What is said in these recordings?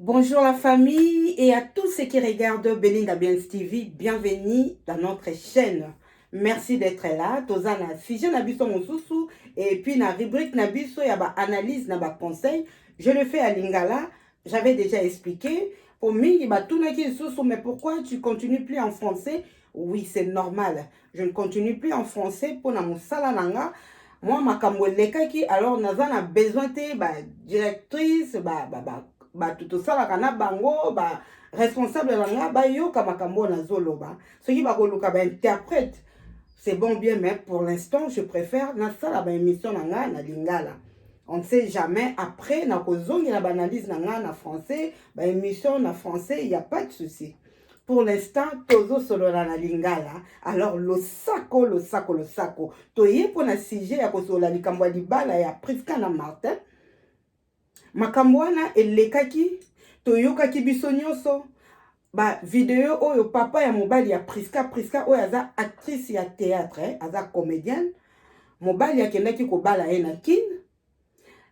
Bonjour la famille et à tous ceux qui regardent Belinda Biens TV, bienvenue dans notre chaîne. Merci d'être là. Toza na sujet na biso mosusu et puis na rubrique na biso ya ba analyse na ba conseil. Je le fais à lingala, j'avais déjà expliqué. Po mingi batunaki lisusu, mais pourquoi tu continues plus en français? Oui, c'est normal. Je ne continue plus en français pour na mosala na nga. Moi makambo elekaki, alors naza na besoin te ba directrice ba ba ba bato tosalaka na bango ba responsable na nga bayoka makambo oyo nazoloba. Soki bakoluka ba interprète, c'est bon bien, mais pour l'instant je préfère nasala ba émission na nga na lingala. On ne sait jamais, après nakozongela ba analyse na nga na français, ba émission na français, il y a pas de souci. Pour l'instant tozosolola na lingala. Alors losako losako losako, toye mpona sujet ya kosolola likambo ya libala ya Priska na Martin. Makambo wana elekaki, toyokaki biso nyonso ba video oyo papa ya mobali ya Priska, Priska oyo aza actrice ya théâtre, aza comédienne, mobali akendaki kobala ye na Kin.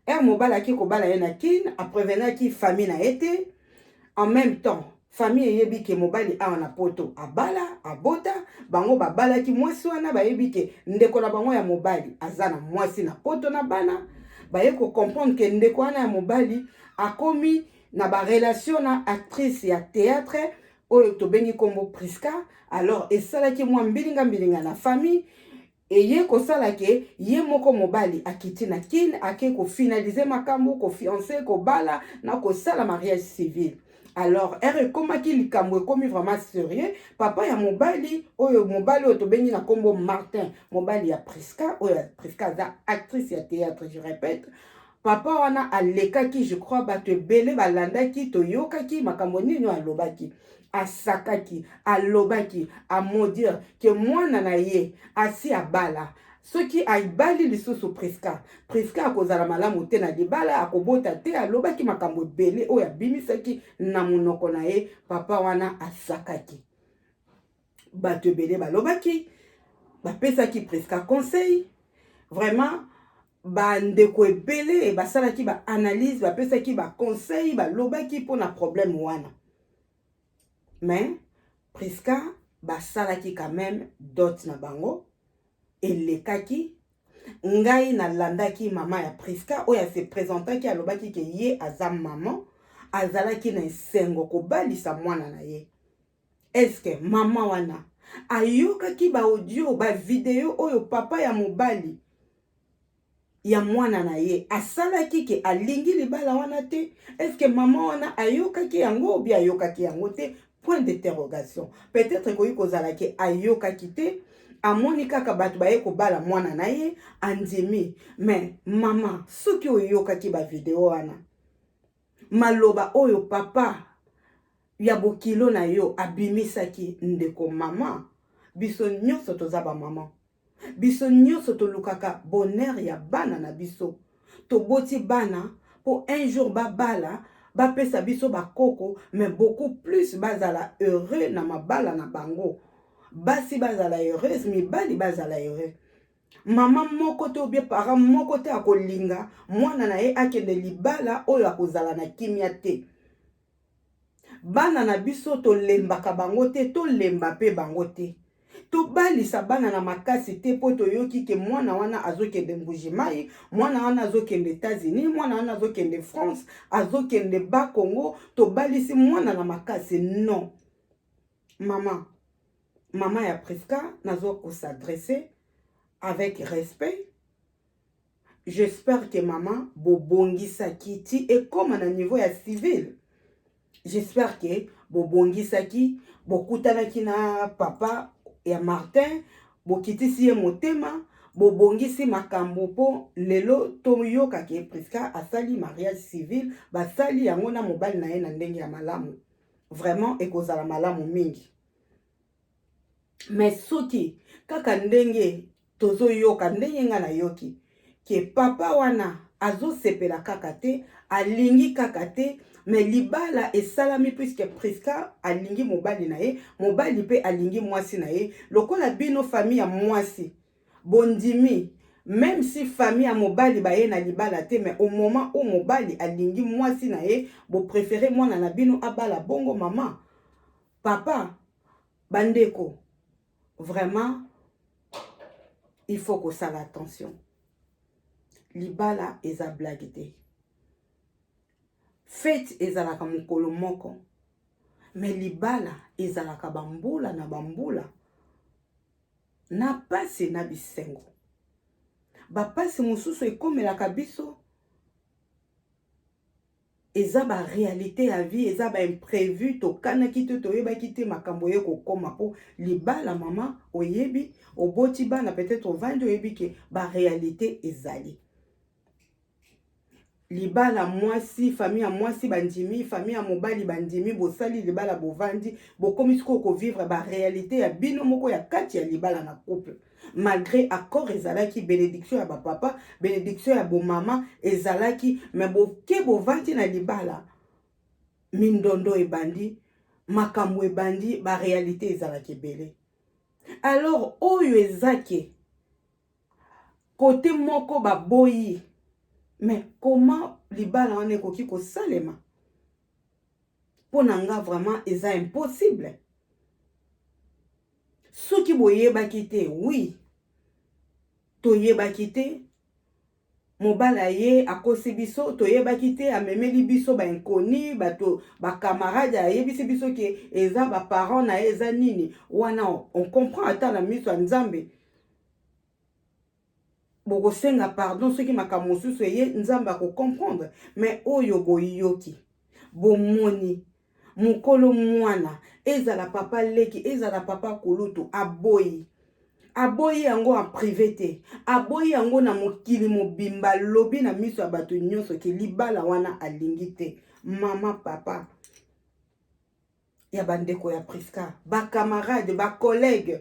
Ere mobali aki kobala ye na Kin, aprévenaki famille na ye te. En même temps famille eyebi ke mobali awa na poto abala, abota. Bango babalaki mwasi wana, bayebi ke ndeko na bango ya mobali aza na mwasi na poto na bana. Baye kocomprendre ke ndeko wana ya mobali akomi na barelation na actrice ya théâtre oyo tobengi nkombo Priska. Alors esalaki mwa mbilinga mbilinga na famille. Eye kosala ke ye moko mobali akiti na Kin, ake kofinaliser makambo, kofiancer, kobala na kosala mariage civil. Alors ere ekomaki likambo ekomi vraiment sérieux, papa ya mobali oyo, mobali oyo tobengi na nkombo Martin, mobali ya Priska oyo, Priska aza actrice ya théâtre, je répète, papa wana alekaki, je crois bato ebele balandaki, toyokaki makambo nini oyo alobaki. Asakaki, alobaki, amaudire ke mwana na ye asi abala, soki abali lisusu Priska, Priska akozala malamu te na libala, akobota te. Alobaki makambo ebele oyo abimisaki na monoko na ye. Papa wana asakaki, bato ebele balobaki, bapesaki Priska conseil. Vraiment bandeko ebele basalaki baanalyse, bapesaki baconseil, balobaki mpona problème wana. Mais Priska basalaki quand même dot na bango, elekaki. Ngai nalandaki mama ya Priska oyo ase présentaki, alobaki ke ye aza mama, azalaki na esengo kobalisa mwana na ye. Eske mama wana ayokaki baaudio, bavideo oyo papa ya mobali ya mwana na ye asalaki ke alingi libala wana te? Eske mama wana ayokaki yango obi ayokaki yango te? Point d'interrogation. Peut-être ekoki kozala ke ayokaki te, amoni kaka bato baye kobala mwana na ye, andimi. Mais mama, soki oyokaki bavideo wana, maloba oyo papa ya bokilo na yo abimisaki, ndeko mama, biso nyonso toza bamama, biso nyonso tolukaka bonheur ya bana na biso. Toboti bana mpo un jour babala, bapesa biso bakoko, mais beaucoup plus bazala heureux na mabala na bango. Basi bazala heureuse, mibali bazala heureux. Mama moko te obie parent moko te akolinga mwana na ye akende libala oyo akozala na kimia te. Bana na biso tolembaka bango te, tolemba mpe bango te. Tobalisa bana na makasi te mpo toyoki ke mwana wana azokende Mbuji-Mayi, mwana wana azokende États-Unis, mwana wana azokende France, azokende Bakongo, tobalisi mwana na makasi. Non, mama, mama ya Priska, nazo kos'adresser avec respect. J'espère que mama bobongisaki ti ekóma na niveau ya civil. J'espère que bobongisaki, bokutanaki na papa ya Martin, bokitisi ye motema, bobongisi makambo mpo lelo toyokaki Priska asali mariage civil, basali yango na mobali na ye na ndenge ya malamu. Vraiment ekozala malamu mingi. Mais soki kaka ndenge tozoyoka, ndenge ngai nayoki ke papa wana azosepela kaka te, alingi kaka te, mais libala esalami puisque Priska alingi mobali na ye, mobali mpe alingi mwasi na ye. Lokola bino famille ya mwasi bondimi. Même si famille ya mobali baye na libala te, mais au moment où mobali alingi mwasi na ye, bopréféré mwana na bino abala bongo. Mama, papa, bandeko, vraiment il faut kosala attention. Libala eza blague te. Fête ezalaka mokolo moko, mais libala ezalaka bambula na bambula, na pasi na bisengo. Bapasi mosusu ekomelaka biso, eza baréalité ya vie, eza baimprévu. Tokanaki te, toyebaki te makambo oye kokóma. Mpo libala, mama, oyebi, oboti bana, peut-être ovandi, oyebi ke baréalité ezali. Libala, mwasi, famille ya mwasi bandimi, famille ya mobali bandimi, bosali libala, bovandi, bokomi sikoyo kovivre baréalité ya bino moko ya kati ya libala na couple. Malgré accord ezalaki, bénédiction ya bapapa, bénédiction ya bomama ezalaki, mais boke, bovandi na libala, mindondo ebandi, makambo ebandi, baréalité ezalaki ebele. Alors oyo eza ke kote moko baboyi, mais comment libala wana ekoki kosalema? Mpo na nga, vraiment eza impossible. Soki boyebaki te, oui, toyebaki te, mobali aye, akosi biso, toyebaki te, amemeli biso bainconnus, bato bacamarade, ayebisi biso ke eza baparent na ye, eza nini wana, on comprend. Ata na miso ya Nzambe, bokosenga pardon. Soki makambo mosusu eye, Nzambe akocomprendre. Mais oyo boyoki, bomoni mokolo mwana, ezala papa leki, ezala papa kulutu, aboyi, aboyi yango en privé te, aboyi yango na mokili mobimba, alobi na miso ya bato nyonso ke libala wana alingi te. Mama, papa ya bandeko ya Priska, bacamarade, bacollègue,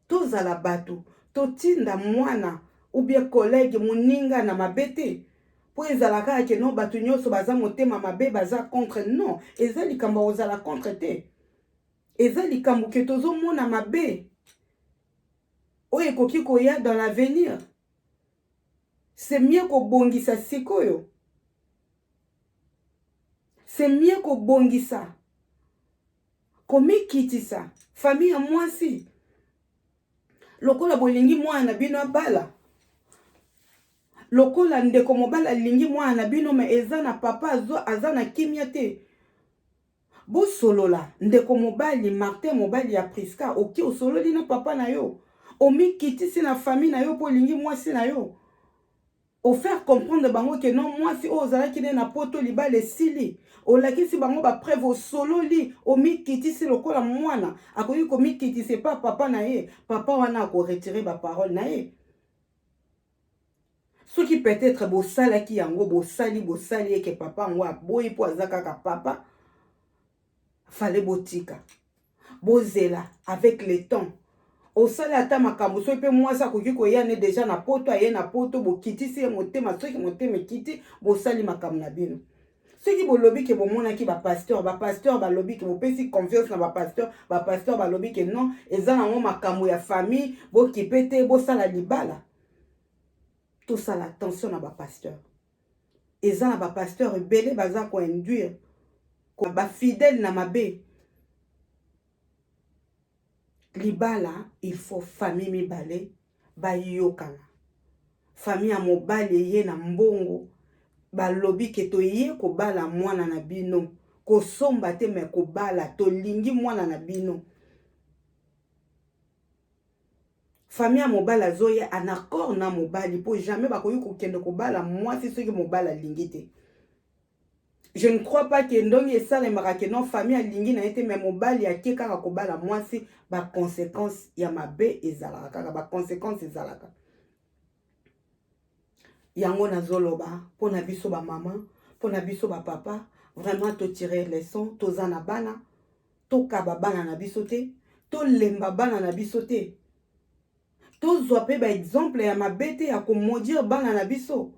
tozala bato totinda mwana ou bien collègue, moninga na mabe te, mpo ezala kaka ke non, bato nyonso baza motema mabe, baza contre. Non, eza likambo ya kozala contre te, eza likambo ke tozomona mabe oyo ekoki koya dans l'avenir. C'est mieux kobongisa sikoyo, c'est mieux kobongisa, komikitisa. Famille ya mwasi, lokola bolingi mwana na bino abala, lokola ndeko mobali alingi mwana na bino, mais eza na papa aza na kimia te, bosolola. Ndeko mobali Martin, mobali ya Priska, oki osololi na papa na yo, omikitisi na famille na yo mpo olingi mwasi na yo, ofaire comprendre bango ke non, mwasi oyo ozalaki nde na Poto, libala esili. Olakisi bango bapreuve, osololi, omikitisi lokola mwana akoki komikitisa epa papa na ye. Papa wana akoretirer baparole na ye. Soki peut-être bosalaki yango, bosali, bosali eke papa yango aboyi mpo aza kaka papa, fallait botika, bozela. Avec le temps, osali ata makambo, soki mpe mwasi akoki koya ne déjà na Poto, aye na Poto, bokitisi ye motema. Soki motema ekiti, bosali makambo na bino. Soki bolobi ke bomonaki bapasteur, bapasteur balobi ke bopesi confiance na bapasteur, bapasteur balobi ke non, eza nango makambo ya famille, bokipe te, bosala libala. Tosala attention na bapasteur. Eza na bapasteur ebele baza koinduire bafidèle na mabe. Libala, il faut famille mibale bayokana. Famille ya mobali eye na mbongo, balobi ke toye kobala mwana na bino, kosomba te, mais kobala, tolingi mwana na bino. Famille ya mobali azoya en accord na mobali, mpo jamais bakoki kokende kobala mwasi soki mobali alingi te. Je ne crois pas ke ndongi esalemaka ke non, famille alingi na ye te, mais mobali ake kaka kobala mwasi. Baconséquence ya mabe ezalaka kaka, baconséquence ezalaka. Yango nazoloba mpona biso bamama, mpona biso bapapa, vraiment totire leçon. Toza na bana, tokaba bana na biso te, tolemba bana na biso te, tozwa mpe baexemple ya mabe te ya komaudire bana na biso.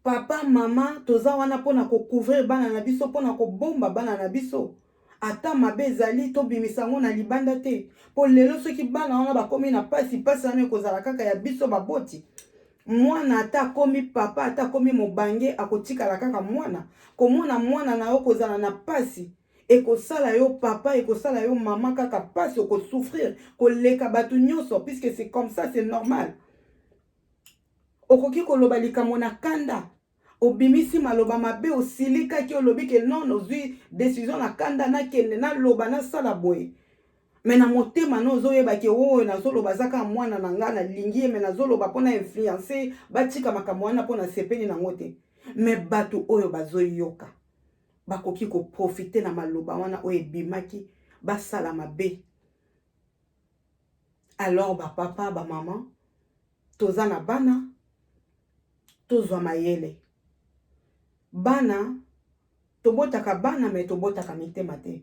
Papa, mama, toza wana mpona kocouvrir bana na biso, mpona kobomba bana na biso. Ata mabe ezali, tobimisa yango na libanda te, mpo lelo soki bana wana bakomi na mpasi, mpasi wana ekozala kaka ya biso baboti. Mwana ata akomi papa, ata akomi mobange, akotikala kaka mwana. Komona mwana na yo kozala na mpasi ekosala yo papa, ekosala yo mama kaka mpasi, okosouffrir koleka bato nyonso, puisque c'est comme ça, c'est normal. Okoki koloba likambo na kanda, obimisi maloba mabe, osilikaki, olobi ke non, ozwi décision na kanda, nakende naloba, nasala boye. Mais na motema no ozoyeba ke oyo nazoloba aza kaka mwana na ngai, nalingi ye, mais nazoloba mpona influence batika makambo wana, mpo nasepeli nango te. Mais bato oyo bazoyoka bakoki koprofiter na maloba wana oyo ebimaki, basala mabe. Alors bapapa, bamama, toza na bana, tozwa mayele. Bana, tobotaka bana, mais tobotaka mitema te.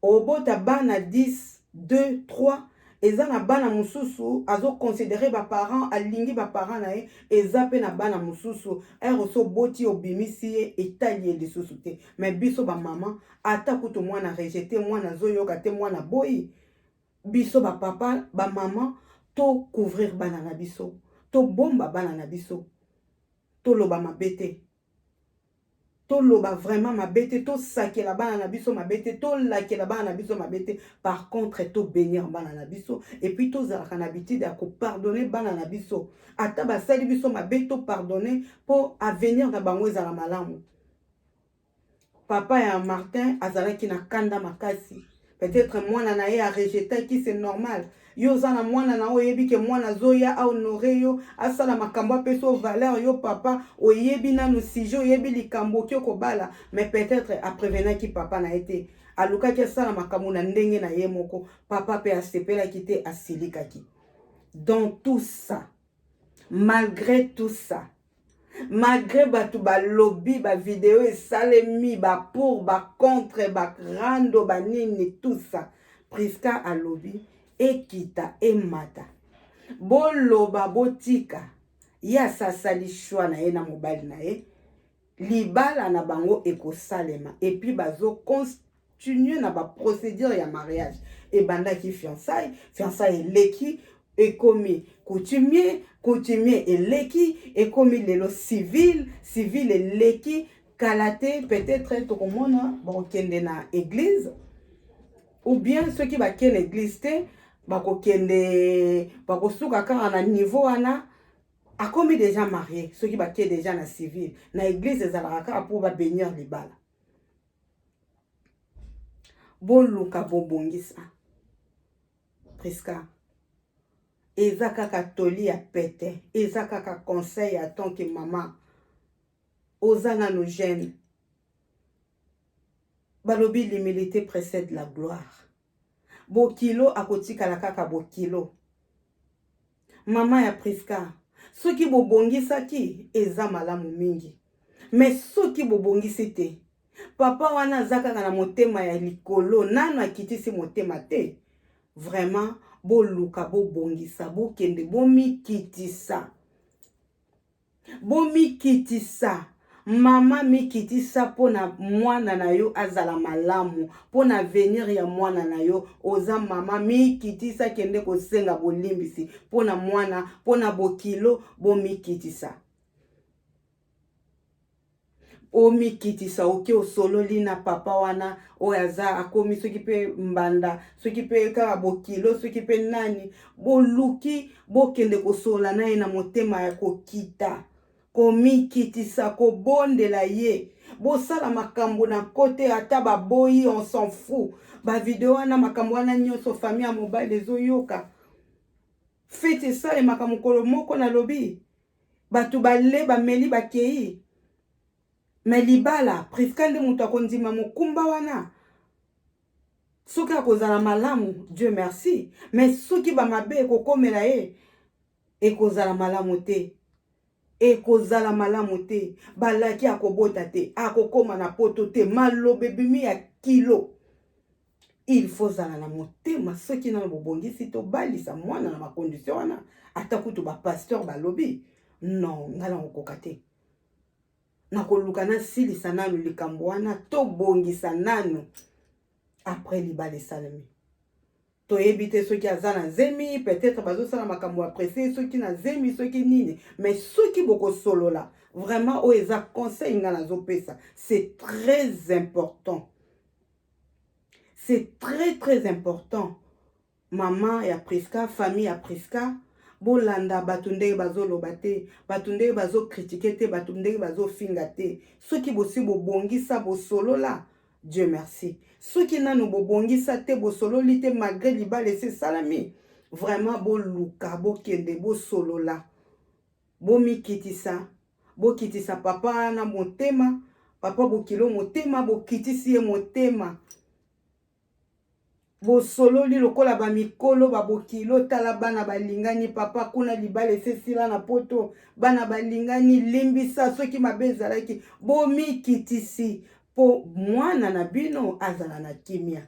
Obota bana 10, 2, 3, eza na bana mosusu azoconsidérer baparent, alingi baparent na ye. Eza mpe na bana mosusu, ere oso oboti, obimisi ye, etali ye lisusu te. Mais biso bamama, ata kutu mwana rejeté, mwana azoyoka te, mwana boyi, biso bapapa, bamama, tocouvrir bana na biso, tobomba bana na biso, toloba mabe te, toloba vraiment mabe te, tosakela bana na biso mabe te, tolakela bana na biso mabe te. Par contre, tobénir bana na biso et puis tozalaka na habitude ya kopardonner bana na biso. Ata basali biso mabe, topardonner mpo avenir na bango ezala malamu. Papa ya Martin azalaki na kanda makasi, peut-être mwana na ye arejetaki, c'est normal. Yo oza na mwana na yo, oyebi ke mwana azoya ahonorer yo, asala makambo, apesa yo valeur. Yo papa oyebi nanu sujet, oyebi likambo oki okobala, mais peut-être aprévenaki papa na ye te, alukaki asala makambo na ndenge na ye moko. Papa mpe asepelaki te, asilikaki. Dans tout ça, malgré tout ça, malgré bato balobi, bavideo esalemi, bapour, bacontre, barando, banini, tout ça, Priska alobi ekita emata, boloba, botika ye, asasali choix na ye na mobali na ye, libala na bango ekosalema. Et puis bazocontinuer na baprocédure ya mariage. Ebandaki fiançaille, fiançaille eleki, ekomi coutumier, coutumier eleki, ekomi lelo civil, civil eleki, kala te peut-être tokomona bakokende na église, ou bien soki bakende na église te, bakokende, bakosuka kaka na niveau wana, akomi déjà marié. Soki bakei déjà na civil, na église ezalaka kaka mpo babénir libala. Boluka bobongisa. Priska, eza kaka toli ya pete, eza kaka conseil ya tant que mama. Oza nano jeune. Balobi l'humilité précède la gloire. Bokilo akotikala kaka bokilo. Mama ya Priska, soki bobongisaki, eza malamu mingi, mais soki bobongisi te, papa wana aza kaka na motema ya likolo, nano akitisi motema te. Vraiment, boluka bobongisa, bokende bomikitisa, bomikitisa. Mama, mikitisa mpona mwana na yo azala malamu, mpona avenir ya mwana na yo. Oza mama, mikitisa, kende kosenga bolimbisi mpona mwana, mpona bokilo. Bomikitisa, omikitisa, oke osololi na papa wana oyo aza akomi soki mpe mbanda, soki mpe kaka bokilo, soki mpe nani, boluki bokende kosolola na ye na motema ya kokita, komikitisa, kobondela ye, bosala makambo na kote. Ata baboyi, on s'en fout. Bavideo wana, makambo wana nyonso, famille ya mobali ezoyoka. Fête esalemaka mokolo moko, nalobi bato bale, bameli, bakei, mais libala, Priska nde moto akondima mokumba wana. Soki akozala malamu, Dieu merci, mais soki bamabe ekokomela ye, ekozala malamu te, ekozala malamu te. Balaki akobota te, akokóma na poto te, maloba ebimi ya kilo. Il faut zala na motema. Soki nano bobongisi, tobalisa mwana na bacondition wana, ata kutu bapasteur balobi non, ngai nakokoka te, nakoluka nasilisa nanu likambo wana, tobongisa nanu. Après libala esalemi, toyebi te soki aza na zemi. Peut-être bazosala makambo ya presse, soki na zemi, soki nini. Mais soki bokosolola vraiment, oyo eza conseil nga nazopesa, c'est très important, c'est très très important. Mama ya Priska, famille ya Priska, bolanda bato ndenge bazoloba te, bato ndenge bazocritiquer te, bato ndenge bazofinga te. Soki bosi bobongisa, bosolola, Dieu merci. Soki nanu bobongisa te, bosololi te, malgré libala esi esalami, vraiment boluka bokende bosolola, bomikitisa, bokitisa papa na motema, papa bokilo motema, bokitisi ye motema, bosololi lokola bamikolo babokilo. Tala, bana balingani, papa kuna libala esesila na Poto, bana balingani, limbisa soki mabe ezalaki. Bomikitisi mpo mwana na bino azala na kimia.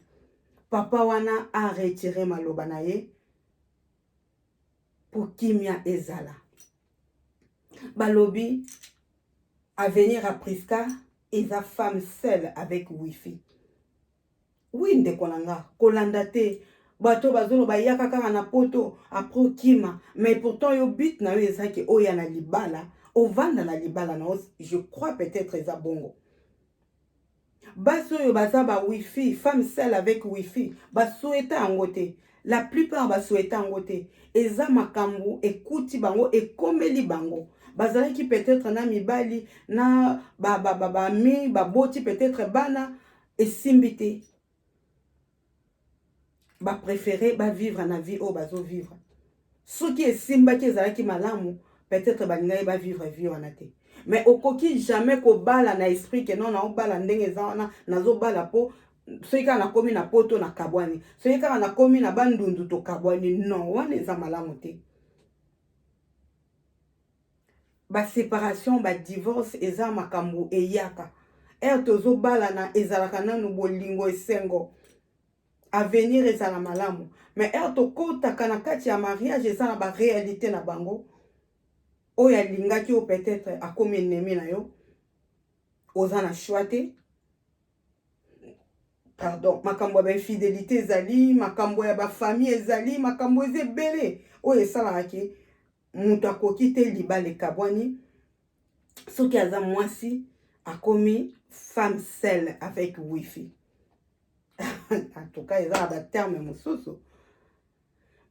Papa wana aretirer maloba na ye mpo kimia ezala. Balobi avenir ya Priska eza femme seule avec wifi. Oui, ndeko na nga, kolanda te bato bazoloba yaka kaka na Poto, après okima. Mais pourtant yo, but na yo ezaki oya na libala, ovanda na libala na. Je crois peut-être eza bongo. Basi oyo baza ba wifi, femme seule avec wifi, basouhaiter yango te. La plupart basouhaiter yango te. Eza makambo ekuti bango, ekomeli bango. Bazalaki peut-être na mibali na bami ba, ba, baboti peut-être bana, esimbi te, bapréférer bavivre na vie oyo bazovivre. Soki esimbaki, ezalaki malamu, peut-être balingaki bavivre vie wana te. Mais okoki jamais kobala na esprit ke non, naobala ndenge eza wana, nazobala mpo soki kaka nakomi na Poto nakabwani, soki kaka nakomi na Bandundu tokabwani. Non, wana eza malamu te. Baséparation, badivorce eza makambo eyaka. Ere tozobalana, ezalaka nanu bolingo, esengo, avenir ezala malamu. Mais ere tokotaka na kati ya mariage, eza na baréalité na bango. Oyo alingaki oyo peut-être akomi ennemi na yo, oza na choix te. Pardon, makambo ya bainfidélité ezali, makambo ya bafamille ezali, makambo eza ebele oyo esalaka ke moto akoki te, libala ekabwani. Soki aza mwasi, akomi femme seule avec wifi. En tout cas, eza na baterme mosusu,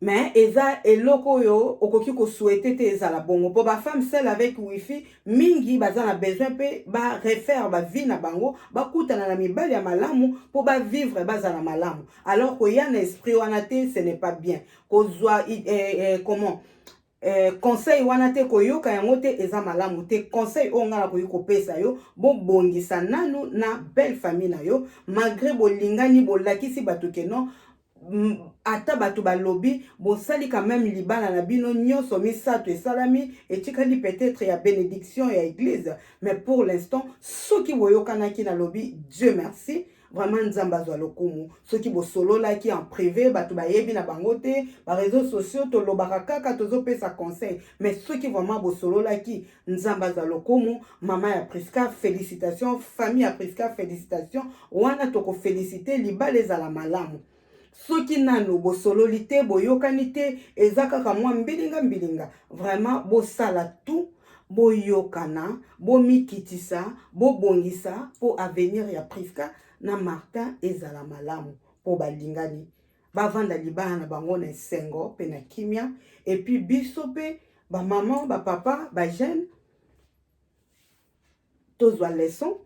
mais eza eloko oyo okoki kosouhaiter te ezala bongo, mpo bafemme seule avec wifi mingi baza na besoin mpe barefaire bavie na bango, bakutana na mibali ya malamu mpo bavivre, bazala malamu. Alors koya na esprit wana te, ce n'est pas bien. Kozwa comment conseil wana te, koyoka yango te, eza malamu te. Conseil oyo ngai nakoki kopesa yo, bobongisa nanu na belle famille na yo. Malgré bolingani, bolakisi bato ke non, ata bato balobi, bosali quand même libala na bino nyonso misato esalami, etikali peut-être ya bénédiction ya église. Mais pour l'instant, soki boyokanaki, nalobi Dieu merci, vraiment Nzambe azwa lokumu. Soki bosololaki en privé, bato bayebi na bango te. Baréseaux sociaux tolobaka kaka, tozopesa conseil. Mais soki vraiment bosololaki, Nzambe azwa lokumu. Mama ya Priska, félicitation. Famille ya Priska, félicitation. Wana tokoféliciter, libala ezala malamu. Soki nanu bosololi te, boyokani te, eza kaka mwa mbilinga mbilinga, vraiment bosala tout, boyokana, bomikitisa, bobongisa mpo avenir ya Priska na Martin ezala malamu, mpo balingani, bavanda libala na bango na esengo mpe na kimia. Et puis biso mpe bamama, bapapa, bajeune, tozwa leçon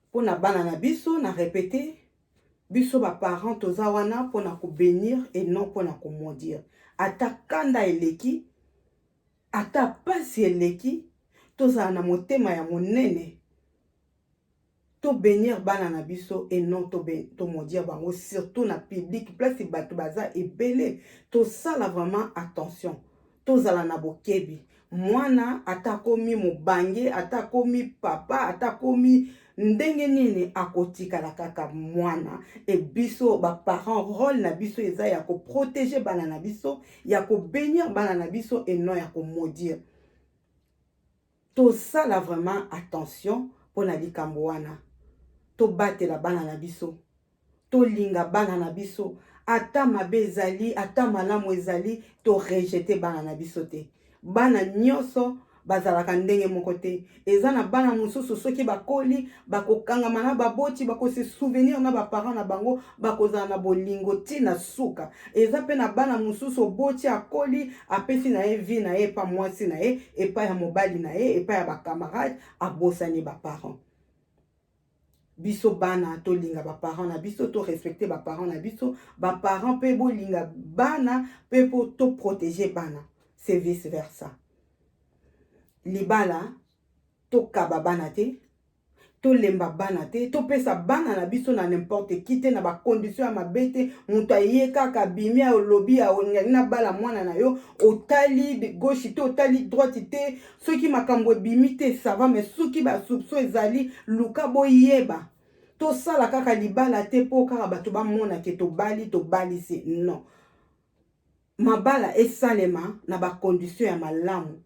mpona bana na biso. Na répéter, biso baparent toza wana mpona kobénir et non mpona komaudire. Ata kanda eleki, ata pasi eleki, tozala na motema ya monene, tobénir bana na biso et non tomaudire bango, surtout na public, place bato baza ebele. Tosala vraiment attention, tozala na bokebi. Mwana ata akomi mobange, ata akomi papa, ata akomi ndenge nini, akotikala kaka mwana. E biso baparent, rôle na biso eza ya koprotéger bana na biso, ya kobénir bana na biso et non ya komaudire. Tosala vraiment attention mpona likambo wana. Tobatela bana na biso, tolinga bana na biso. Ata mabe ezali, ata malamu ezali, torejeter bana na biso te. Bana nyonso bazalaka ndenge moko te. Eza na bana mosusu, soki bakoli, bakokangama na baboti, bakose souvenir na baparent na bango, bakozala na bolingo ntina suka. Eza mpe na bana mosusu, oboti, akoli, apesi na ye vie na ye epa mwasi na ye, epai ya mobali na ye, epai ya bacamarade, abosani baparent. Biso bana, tolinga baparent na biso, torespecter baparent na biso. Baparent mpe bolinga bana mpe mpo toprotéger bana, c'est vice versa. Libala, tokaba bana te, tolemba bana te, topesa bana na biso na n'importe qui te, na bacondition ya mabe te. Moto aye kaka, abimi, olobi alingi nabala mwana na yo, otali gauche te, otali droite te. Soki makambo ebimi te, ça va, mais soki basoupçon ezali, luka boyeba. Tosala kaka libala te mpo kaka bato bamonake tobali, tobalisi. Non, mabala esalema na bacondition ya malamu.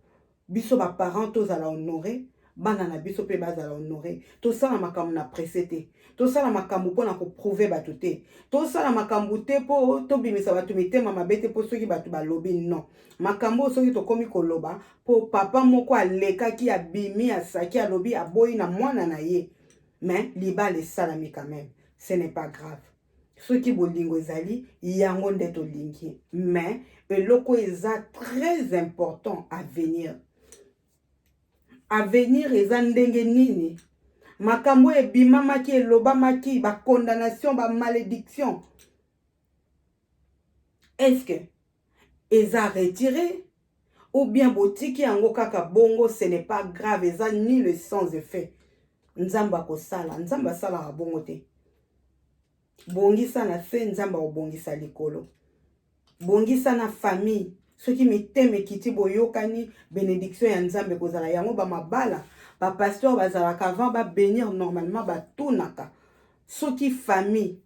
Biso baparent tozala honoré, bana na biso mpe bazala honoré. Tosala makambo na presse te, tosala makambo mpona koprouver bato te, tosala makambo te mpo tobimisa bato mitema mabe te, mpo soki bato balobi. Non, makambo oyo, soki tokómi koloba mpo papa moko alekaki, abimi, asaki, alobi aboyi na mwana na ye, mais libala esalami quand même, ce n'est pas grave. Soki bolingo ezali, yango nde tolingi. Mais eloko eza très important, avenir. Avenir eza ndenge nini? Makambo ebimamaki, elobamaki, bacondamnation, bamalédiction, est-ce que eza retiré ou bien botiki yango kaka bongo? Ce n'est pas grave, eza nul, sans effet. Nzambe akosala, Nzambe asalaka bongo te. Bongisa na se, Nzambe akobongisa likolo. Bongisa na famille. Soki mitema ekiti, boyokani, bénédiction ya Nzambe ekozala yango. Bamabala, bapasteur bazalaka, avant babénir, normalement batunaka soki famille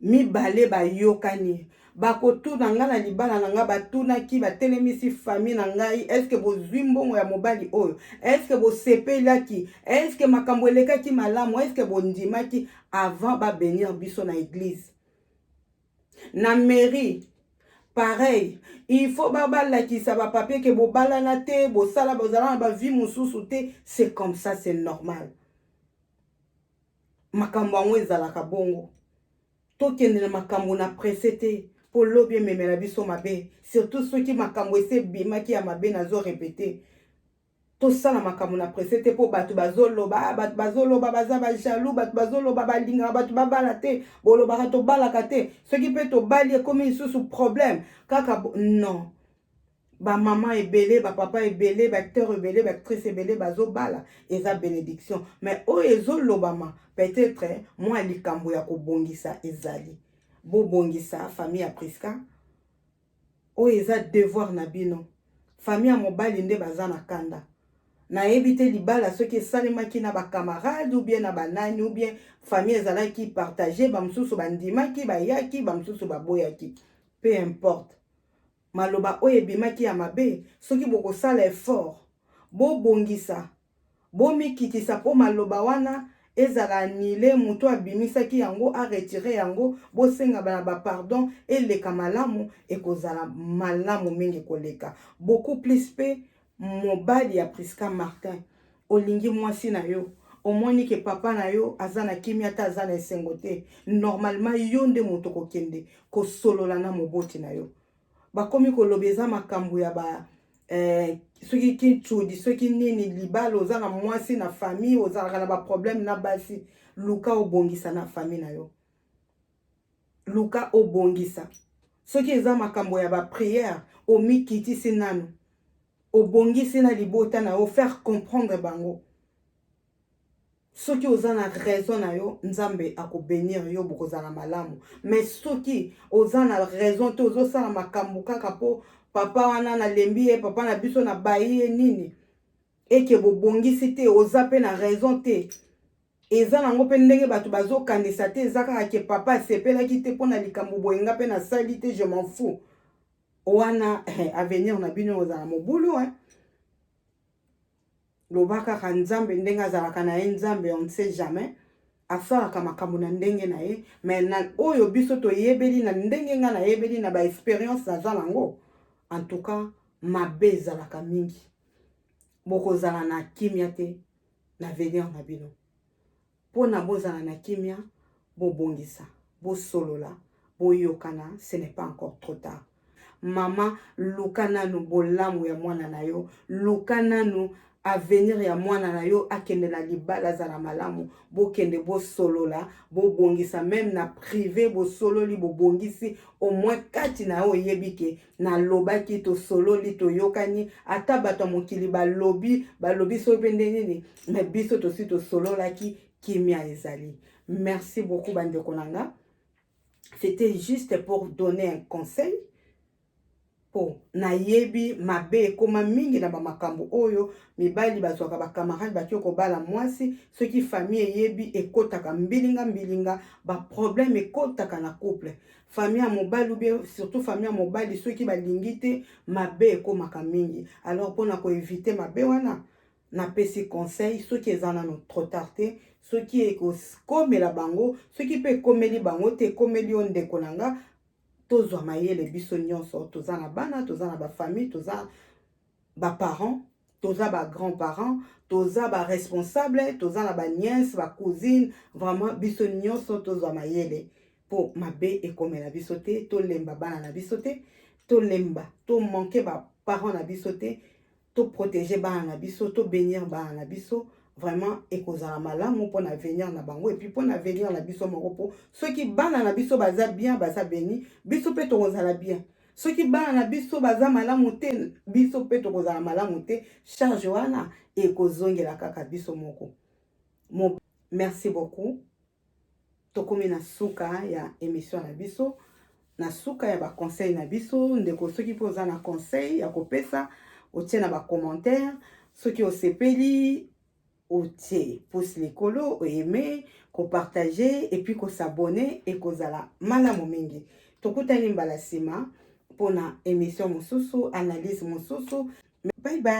mibale bayokani. Bakotuna ngai na libala na ngai, batunaki, batelemisi famille na ngai: est-ce bozwi mbongo ya mobali oyo? Est-ce bosepelaki? Est-ce makambo elekaki malamu? Est-ce bondimaki? Avant babénir biso na église, na mairie, pareil, il faut balakisa bapapier ke bobalana te, bosala, bozala na bavie mosusu te. C'est comme ça, c'est normal. Makambo yango ezalaka bongo. Tokende na makambo na presse te, mpo lobi ememela biso mabe, surtout soki makambo esi ebimaki ya mabe. Nazorépéter, tosala makambo na presse te, mpo bato bazoloba, bato bazoloba, baza bajaloux, bato bazoloba, balingaka bato babala te, bolobaka tobalaka te, soki mpe tobali ekomi lisusu problème kaka. Non, bamama ebele, bapapa ebele, baacteur ebele, baactrice ebele bazobala, eza bénédiction. Mais oyo ezolobama, peut-être mwa likambo ya kobongisa ezali. Bobongisa, famille ya Priska, oyo eza devoir na bino. Famille ya mobali nde baza na kanda. Nayebi te libala soki esalemaki na bacamarade ou bien na banani, ou bien famille ezalaki partage, bamosusu bandimaki, bayaki, bamosusu baboyaki. Peu importe maloba oyo ebimaki ya mabe, soki bokosala effort, bobongisa, bomikitisa mpo maloba wana ezala annulé, moto abimisaki yango aretirer yango, bosenga na bapardon, eleka malamu, ekozala malamu mingi koleka beaucoup plus. Mpe mobali ya Priska Martin, olingi mwasi na yo, omoni ke papa na yo aza na kimia te, aza na esengo te, normalement yo nde moto kokende kosolola na moboti na yo. Bakomi koloba eza makambo ya ba soki kintsudi, soki nini, libala, oza na mwasi na famille, ozalaka na baproblème na basi. Luka obongisa na famille na yo, luka obongisa. Soki eza makambo ya baprière, omikitisi nanu, obongisi na libota na yo, faire comprendre bango. Soki oza na raison na yo, Nzambe akobénir yo, bokozala malamu. Mais soki oza na raison te, ozosala makambo kaka mpo papa wana nalembi ye, papa na biso nabayi ye, nini, eke bobongisi te, oza mpe na raison te. Eza nango mpe ndenge bato bazokanisa te, eza kaka ke papa asepelaki te mpo na likambo boye, nga mpe nasali te, je m'en fous. Wana avenir na bino ozala mobulu, hein? Loba kaka Nzambe ndenge azalaka na ye Nzambe, on ne sait jamais, asalaka makambo na ndenge na ye. Mais na oyo biso toyebeli, na ndenge ngai nayebeli, na baexpérience naza nango, en tout cas mabe ezalaka mingi. Bokozala na kimia te na avenir na bino. Mpona bozala na kimia, bobongisa, bosolola, boyokana. Ce n'est pas encore trop tard. Mama, luka nanu bolamu ya mwana na yo, luka nanu avenir ya mwana na yo. Akende na libala, azala malamu. Bokende, bosolola, bobongisa, même na privé. Bosololi, bobongisi, au moins kati na yo oyebi ke nalobaki, tosololi, toyokani. Ata bato ya mokili balobi, balobi soki mpe nde nini, mais biso tosi tosololaki, kimia ezali. Merci beaucoup, bandeko na nga. C'était juste pour donner un conseil, mpo nayebi mabe ekóma mingi na bamakambo oyo. Mibali bazwaka bacamarade, baki kobala mwasi. Soki famille eyebi, ekɔtaka mbilinga mbilinga, baproblème ekɔtaka na couple. Famille ya mobali, ou bien surtout famille ya mobali, soki balingi te, mabe ekómaka mingi. Alors, mpona koéviter mabe wana, napesi conseil. Soki eza nano trop tard te, soki ekokomela bango, soki mpe ekomeli bango te, ekomeli yo, ndeko na nga, tozwa mayele. Biso nyonso toza na bana, toza na bafamille, toza baparent, toza bagrand parent, toza baresponsable, toza na banièce, bacousine. Vraiment, biso nyonso tozwa mayele mpo mabe ekomela biso te. Tolemba bana na biso te, tolemba, tomanquer baparent na biso te. Toprotéger bana na biso, tobénir bana na biso. Vraiment, ekozala malamu mpona avenir na bango et puis mpona avenir na biso moko, mpo soki bana na biso baza bien, baza béni, biso mpe tokozala bien. Soki bana na biso baza malamu te, biso mpe tokozala malamu te. Charge wana ekozongela kaka biso moko. Merci beaucoup. Tokomi na suka ya émission na biso, na suka ya baconseil na biso. Ndeko, soki mpe oza na conseil ya kopesa, otie na bacommentaire. Soki osepeli, otie pouce likolo, oaimer, kopartager et puis kos'abonner, ekozala malamu mingi. Tokutani mbala nsima mpona émission mosusu, analyse mosusu. Bye bye.